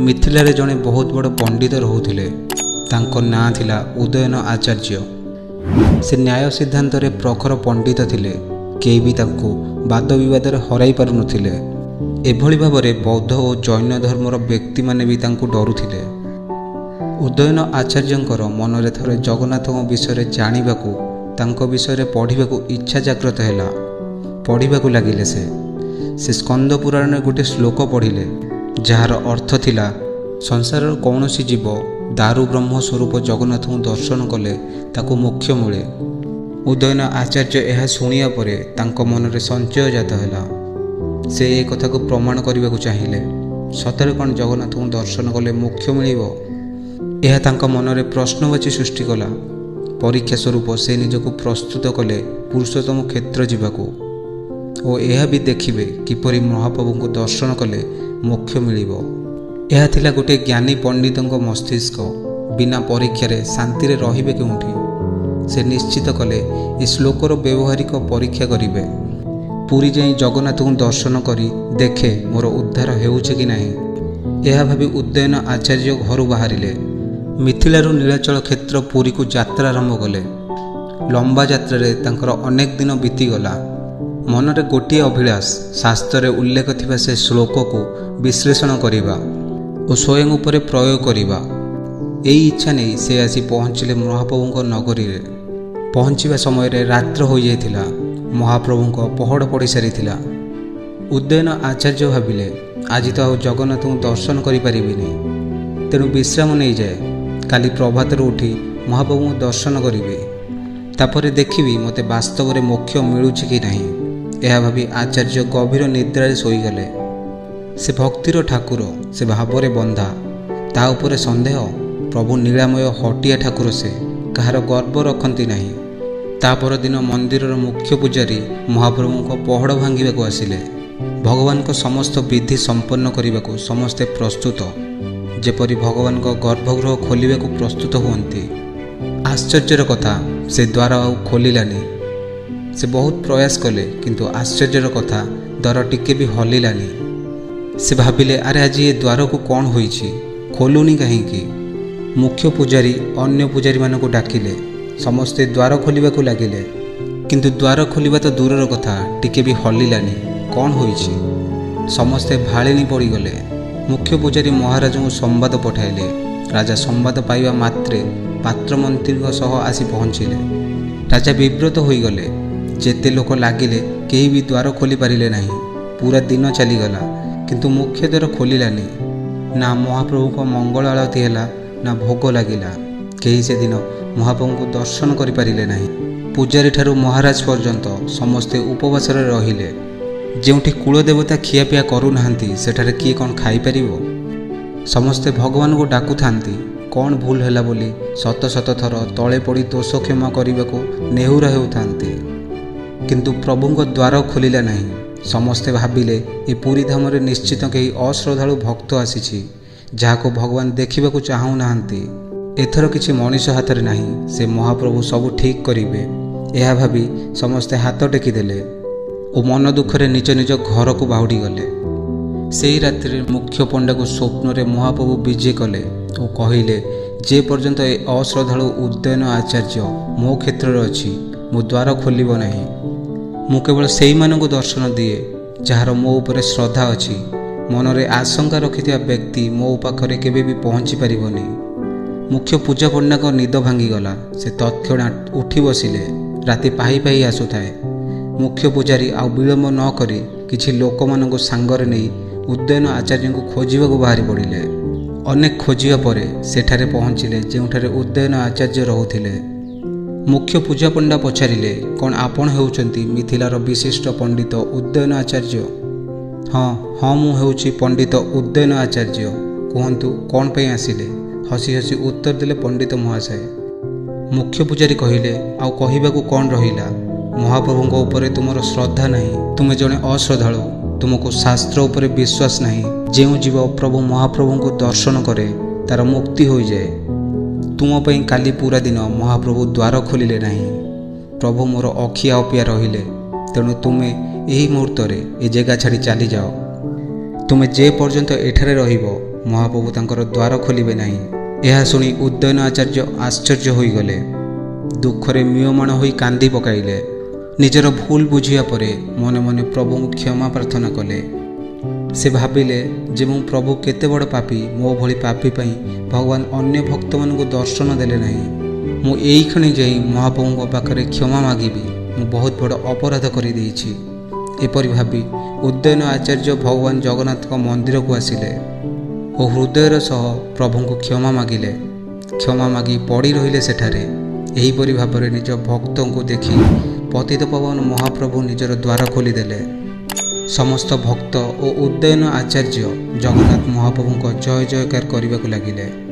ମିଥିଳାରେ ଜଣେ ବହୁତ ବଡ଼ ପଣ୍ଡିତ ରହୁଥିଲେ। ତାଙ୍କ ନାଁ ଥିଲା ଉଦୟନ ଆଚାର୍ଯ୍ୟ। ସେ ନ୍ୟାୟ ସିଦ୍ଧାନ୍ତରେ ପ୍ରଖର ପଣ୍ଡିତ ଥିଲେ। କେହି ବି ତାଙ୍କୁ ବାଦ ବିବାଦରେ ହରାଇ ପାରୁନଥିଲେ। ଏଭଳି ଭାବରେ ବୌଦ୍ଧ ଓ ଜୈନ ଧର୍ମର ବ୍ୟକ୍ତିମାନେ ବି ତାଙ୍କୁ ଡରୁଥିଲେ। ଉଦୟନ ଆଚାର୍ଯ୍ୟଙ୍କର ମନରେ ଥରେ ଜଗନ୍ନାଥଙ୍କ ବିଷୟରେ ଜାଣିବାକୁ, ତାଙ୍କ ବିଷୟରେ ପଢ଼ିବାକୁ ଇଚ୍ଛା ଜାଗ୍ରତ ହେଲା। ପଢ଼ିବାକୁ ଲାଗିଲେ ସେ। ସେ ସ୍କନ୍ଦ ପୁରାଣରେ ଗୋଟିଏ ଶ୍ଲୋକ ପଢ଼ିଲେ, ଯାହାର ଅର୍ଥ ଥିଲା ସଂସାରର କୌଣସି ଜୀବ ଦାରୁ ବ୍ରହ୍ମ ସ୍ୱରୂପ ଜଗନ୍ନାଥଙ୍କୁ ଦର୍ଶନ କଲେ ତାକୁ ମୋକ୍ଷ ମିଳେ। ଉଦୟନ ଆଚାର୍ଯ୍ୟ ଏହା ଶୁଣିବା ପରେ ତାଙ୍କ ମନରେ ସଞ୍ଚୟ ଜାତ ହେଲା। ସେ ଏ କଥାକୁ ପ୍ରମାଣ କରିବାକୁ ଚାହିଁଲେ। ସତରେ କ'ଣ ଜଗନ୍ନାଥଙ୍କୁ ଦର୍ଶନ କଲେ ମୋକ୍ଷ ମିଳିବ? ଏହା ତାଙ୍କ ମନରେ ପ୍ରଶ୍ନବାଚୀ ସୃଷ୍ଟି କଲା। ପରୀକ୍ଷା ସ୍ୱରୂପ ସେ ନିଜକୁ ପ୍ରସ୍ତୁତ କଲେ ପୁରୁଷୋତ୍ତମ କ୍ଷେତ୍ର ଯିବାକୁ ଓ ଏହା ବି ଦେଖିବେ କିପରି ମହାପ୍ରଭୁଙ୍କୁ ଦର୍ଶନ କଲେ ମୋକ୍ଷ ମିଳିବ। ଏହା ଥିଲା ଗୋଟିଏ ଜ୍ଞାନୀ ପଣ୍ଡିତଙ୍କ ମସ୍ତିଷ୍କ। ବିନା ପରୀକ୍ଷାରେ ଶାନ୍ତିରେ ରହିବେ କେଉଁଠି? ସେ ନିଶ୍ଚିତ କଲେ ଏ ଶ୍ଲୋକର ବ୍ୟବହାରିକ ପରୀକ୍ଷା କରିବେ। ପୁରୀ ଯାଇ ଜଗନ୍ନାଥଙ୍କୁ ଦର୍ଶନ କରି ଦେଖେ ମୋର ଉଦ୍ଧାର ହେଉଛି କି ନାହିଁ। ଏହା ଭାବି ଉଦୟନ ଆଚାର୍ଯ୍ୟ ଘରୁ ବାହାରିଲେ। ମିଥିଳାରୁ ନୀଳାଚଳ କ୍ଷେତ୍ର ପୁରୀକୁ ଯାତ୍ରା ଆରମ୍ଭ କଲେ। ଲମ୍ବା ଯାତ୍ରାରେ ତାଙ୍କର ଅନେକ ଦିନ ବିତିଗଲା। ମନରେ ଗୋଟିଏ ଅଭିଳାଷ, ଶାସ୍ତ୍ରରେ ଉଲ୍ଲେଖ ଥିବା ସେ ଶ୍ଲୋକକୁ ବିଶ୍ଳେଷଣ କରିବା ଓ ସ୍ୱୟଂ ଉପରେ ପ୍ରୟୋଗ କରିବା। ଏହି ଇଚ୍ଛା ନେଇ ସେ ଆସି ପହଞ୍ଚିଲେ ମହାପ୍ରଭୁଙ୍କ ନଗରୀରେ। ପହଞ୍ଚିବା ସମୟରେ ରାତ୍ର ହୋଇଯାଇଥିଲା। ମହାପ୍ରଭୁଙ୍କ ପହଡ଼ ପଡ଼ିସାରିଥିଲା। ଉଦୟନ ଆଚାର୍ଯ୍ୟ ଭାବିଲେ, ଆଜି ତ ଆଉ ଜଗନ୍ନାଥଙ୍କୁ ଦର୍ଶନ କରିପାରିବିନି, ତେଣୁ ବିଶ୍ରାମ ନେଇଯାଏ। କାଲି ପ୍ରଭାତରୁ ଉଠି ମହାପ୍ରଭୁଙ୍କୁ ଦର୍ଶନ କରିବି, ତାପରେ ଦେଖିବି ମୋତେ ବାସ୍ତବରେ ମୋକ୍ଷ ମିଳୁଛି କି ନାହିଁ। ଏହା ଭାବି ଆଚାର୍ଯ୍ୟ ଗଭୀର ନିଦ୍ରାରେ ଶୋଇଗଲେ। ସେ ଭକ୍ତିର ଠାକୁର, ସେ ଭାବରେ ବନ୍ଧା, ତା ଉପରେ ସନ୍ଦେହ? ପ୍ରଭୁ ନୀଳାମୟ ହଟିଆ ଠାକୁର ସେ, କାହାର ଗର୍ବ ରଖନ୍ତି ନାହିଁ। ତା ପରଦିନ ମନ୍ଦିରର ମୁଖ୍ୟ ପୂଜାରୀ ମହାପ୍ରଭୁଙ୍କ ପହଡ଼ ଭାଙ୍ଗିବାକୁ ଆସିଲେ। ଭଗବାନଙ୍କ ସମସ୍ତ ବିଧି ସମ୍ପନ୍ନ କରିବାକୁ ସମସ୍ତେ ପ୍ରସ୍ତୁତ, ଯେପରି ଭଗବାନଙ୍କ ଗର୍ଭଗୃହ ଖୋଲିବାକୁ ପ୍ରସ୍ତୁତ ହୁଅନ୍ତି। ଆଶ୍ଚର୍ଯ୍ୟର କଥା, ସେ ଦ୍ୱାର ଆଉ ଖୋଲିଲାନି। ସେ ବହୁତ ପ୍ରୟାସ କଲେ, କିନ୍ତୁ ଆଶ୍ଚର୍ଯ୍ୟର କଥା, ଦ୍ୱାର ଟିକେ ବି ହଲିଲାନି। ସେ ଭାବିଲେ, ଆରେ ଆଜି ଏ ଦ୍ୱାରକୁ କ'ଣ ହୋଇଛି, ଖୋଲୁନି କାହିଁକି? ମୁଖ୍ୟ ପୂଜାରୀ ଅନ୍ୟ ପୂଜାରୀମାନଙ୍କୁ ଡାକିଲେ। ସମସ୍ତେ ଦ୍ୱାର ଖୋଲିବାକୁ ଲାଗିଲେ, କିନ୍ତୁ ଦ୍ୱାର ଖୋଲିବା ତ ଦୂରର କଥା, ଟିକେ ବି ହଲିଲାନି। କ'ଣ ହୋଇଛି? ସମସ୍ତେ ଭାଳିଣି ପଡ଼ିଗଲେ। ମୁଖ୍ୟ ପୂଜାରୀ ମହାରାଜଙ୍କୁ ସମ୍ବାଦ ପଠାଇଲେ। ରାଜା ସମ୍ବାଦ ପାଇବା ମାତ୍ରେ ପାତ୍ରମନ୍ତ୍ରୀଙ୍କ ସହ ଆସି ପହଞ୍ଚିଲେ। ରାଜା ବିବ୍ରତ ହୋଇଗଲେ। ଯେତେ ଲୋକ ଲାଗିଲେ କେହି ବି ଦ୍ୱାର ଖୋଲି ପାରିଲେ ନାହିଁ। ପୁରା ଦିନ ଚାଲିଗଲା, କିନ୍ତୁ ମୁଖ୍ୟ ଦ୍ୱାର ଖୋଲିଲାନି। ନା ମହାପ୍ରଭୁଙ୍କ ମଙ୍ଗଳ ଆଳତି ହେଲା, ନା ଭୋଗ ଲାଗିଲା। କେହି ସେଦିନ ମହାପ୍ରଭୁଙ୍କୁ ଦର୍ଶନ କରିପାରିଲେ ନାହିଁ। ପୂଜାରୀଠାରୁ ମହାରାଜ ପର୍ଯ୍ୟନ୍ତ ସମସ୍ତେ ଉପବାସରେ ରହିଲେ। ଯେଉଁଠି କୁଳଦେବତା ଖିଆପିଆ କରୁନାହାନ୍ତି, ସେଠାରେ କିଏ କ'ଣ ଖାଇପାରିବ? ସମସ୍ତେ ଭଗବାନଙ୍କୁ ଡାକୁଥାନ୍ତି, କ'ଣ ଭୁଲ ହେଲା ବୋଲି ଶତ ଶତ ଥର ତଳେ ପଡ଼ି ଦୋଷ କ୍ଷମା କରିବାକୁ ନେହୁରା ହେଉଥାନ୍ତି, କିନ୍ତୁ ପ୍ରଭୁଙ୍କ ଦ୍ୱାର ଖୋଲିଲା ନାହିଁ। ସମସ୍ତେ ଭାବିଲେ, ଏ ପୁରୀ ଧାମରେ ନିଶ୍ଚିତ କେହି ଅଶ୍ରଦ୍ଧାଳୁ ଭକ୍ତ ଆସିଛି, ଯାହାକୁ ଭଗବାନ ଦେଖିବାକୁ ଚାହୁଁନାହାନ୍ତି। ଏଥର କିଛି ମଣିଷ ହାତରେ ନାହିଁ, ସେ ମହାପ୍ରଭୁ ସବୁ ଠିକ୍ କରିବେ। ଏହା ଭାବି ସମସ୍ତେ ହାତ ଟେକିଦେଲେ ଓ ମନ ଦୁଃଖରେ ନିଜ ନିଜ ଘରକୁ ବାହୁଡ଼ିଗଲେ। ସେଇ ରାତିରେ ମୁଖ୍ୟ ପଣ୍ଡାକୁ ସ୍ୱପ୍ନରେ ମହାପ୍ରଭୁ ବିଜେ କଲେ ଓ କହିଲେ, ଯେ ପର୍ଯ୍ୟନ୍ତ ଏ ଅଶ୍ରଦ୍ଧାଳୁ ଉଦୟନ ଆଚାର୍ଯ୍ୟ ମୋ କ୍ଷେତ୍ରରେ ଅଛି, ମୋ ଦ୍ୱାର ଖୋଲିବ ନାହିଁ। ମୁଁ କେବଳ ସେଇମାନଙ୍କୁ ଦର୍ଶନ ଦିଏ ଯାହାର ମୋ ଉପରେ ଶ୍ରଦ୍ଧା ଅଛି। ମନରେ ଆଶଙ୍କା ରଖିଥିବା ବ୍ୟକ୍ତି ମୋ ପାଖରେ କେବେ ବି ପହଞ୍ଚି ପାରିବନି। ମୁଖ୍ୟ ପୂଜା ପଣ୍ଡାଙ୍କ ନିଦ ଭାଙ୍ଗିଗଲା। ସେ ତତ୍କ୍ଷଣାତ୍ ଉଠି ବସିଲେ। ରାତି ପାହି ପାହି ଆସୁଥାଏ। ମୁଖ୍ୟ ପୂଜାରୀ ଆଉ ବିଳମ୍ବ ନ କରି କିଛି ଲୋକମାନଙ୍କୁ ସାଙ୍ଗରେ ନେଇ ଉଦୟନ ଆଚାର୍ଯ୍ୟଙ୍କୁ ଖୋଜିବାକୁ ବାହାରି ପଡ଼ିଲେ। ଅନେକ ଖୋଜିବା ପରେ ସେଠାରେ ପହଞ୍ଚିଲେ ଯେଉଁଠାରେ ଉଦୟନ ଆଚାର୍ଯ୍ୟ ରହୁଥିଲେ। ମୁଖ୍ୟ ପୂଜାପଣ୍ଡା ପଚାରିଲେ, କ'ଣ ଆପଣ ହେଉଛନ୍ତି ମିଥିଲାର ବିଶିଷ୍ଟ ପଣ୍ଡିତ ଉଦୟନ ଆଚାର୍ଯ୍ୟ? ହଁ ହଁ, ମୁଁ ହେଉଛି ପଣ୍ଡିତ ଉଦୟନ ଆଚାର୍ଯ୍ୟ। କୁହନ୍ତୁ, କ'ଣ ପାଇଁ ଆସିଲେ? ହସି ହସି ଉତ୍ତର ଦେଲେ ପଣ୍ଡିତ ମହାଶୟ। ମୁଖ୍ୟ ପୂଜାରୀ କହିଲେ, ଆଉ କହିବାକୁ କ'ଣ ରହିଲା? ମହାପ୍ରଭୁଙ୍କ ଉପରେ ତୁମର ଶ୍ରଦ୍ଧା ନାହିଁ। ତୁମେ ଜଣେ ଅଶ୍ରଦ୍ଧାଳୁ। ତୁମକୁ ଶାସ୍ତ୍ର ଉପରେ ବିଶ୍ୱାସ ନାହିଁ। ଯେଉଁ ଜୀବ ପ୍ରଭୁ ମହାପ୍ରଭୁଙ୍କୁ ଦର୍ଶନ କରେ ତାର ମୁକ୍ତି ହୋଇଯାଏ। ତୁମ ପାଇଁ କାଲି ପୁରା ଦିନ ମହାପ୍ରଭୁ ଦ୍ୱାର ଖୋଲିଲେ ନାହିଁ। ପ୍ରଭୁ ମୋର ଅଖିଆ ଅପିଆ ରହିଲେ। ତେଣୁ ତୁମେ ଏହି ମୁହୂର୍ତ୍ତରେ ଏ ଜାଗା ଛାଡ଼ି ଚାଲିଯାଅ। ତୁମେ ଯେ ପର୍ଯ୍ୟନ୍ତ ଏଠାରେ ରହିବ, ମହାପ୍ରଭୁ ତାଙ୍କର ଦ୍ୱାର ଖୋଲିବେ ନାହିଁ। ଏହା ଶୁଣି ଉଦୟନ ଆଚାର୍ଯ୍ୟ ଆଶ୍ଚର୍ଯ୍ୟ ହୋଇଗଲେ। ଦୁଃଖରେ ମ୍ରିୟମାଣ ହୋଇ କାନ୍ଦି ପକାଇଲେ। ନିଜର ଭୁଲ ବୁଝିବା ପରେ ମନେ ମନେ ପ୍ରଭୁଙ୍କୁ କ୍ଷମା ପ୍ରାର୍ଥନା କଲେ। ସେ ଭାବିଲେ ଯେ ମୁଁ ପ୍ରଭୁ କେତେ ବଡ଼ ପାପୀ, ମୋ ଭଳି ପାପୀ ପାଇଁ ଭଗବାନ ଅନ୍ୟ ଭକ୍ତମାନଙ୍କୁ ଦର୍ଶନ ଦେଲେ ନାହିଁ। ମୁଁ ଏଇକ୍ଷଣି ଯାଇ ମହାପ୍ରଭୁଙ୍କ ପାଖରେ କ୍ଷମା ମାଗିବି, ମୁଁ ବହୁତ ବଡ଼ ଅପରାଧ କରିଦେଇଛି। ଏପରି ଭାବି ଉଦୟନ ଆଚାର୍ଯ୍ୟ ଭଗବାନ ଜଗନ୍ନାଥଙ୍କ ମନ୍ଦିରକୁ ଆସିଲେ ଓ ହୃଦୟର ସହ ପ୍ରଭୁଙ୍କୁ କ୍ଷମା ମାଗିଲେ। କ୍ଷମା ମାଗି ପଡ଼ି ରହିଲେ ସେଠାରେ। ଏହିପରି ଭାବରେ ନିଜ ଭକ୍ତଙ୍କୁ ଦେଖି ପତିତ ପାବନ ମହାପ୍ରଭୁ ନିଜର ଦ୍ୱାର ଖୋଲିଦେଲେ। ସମସ୍ତ ଭକ୍ତ ଓ ଉଦୟନ ଆଚାର୍ଯ୍ୟ ଜଗନ୍ନାଥ ମହାପ୍ରଭୁଙ୍କ ଜୟ ଜୟକାର କରିବାକୁ ଲାଗିଲେ।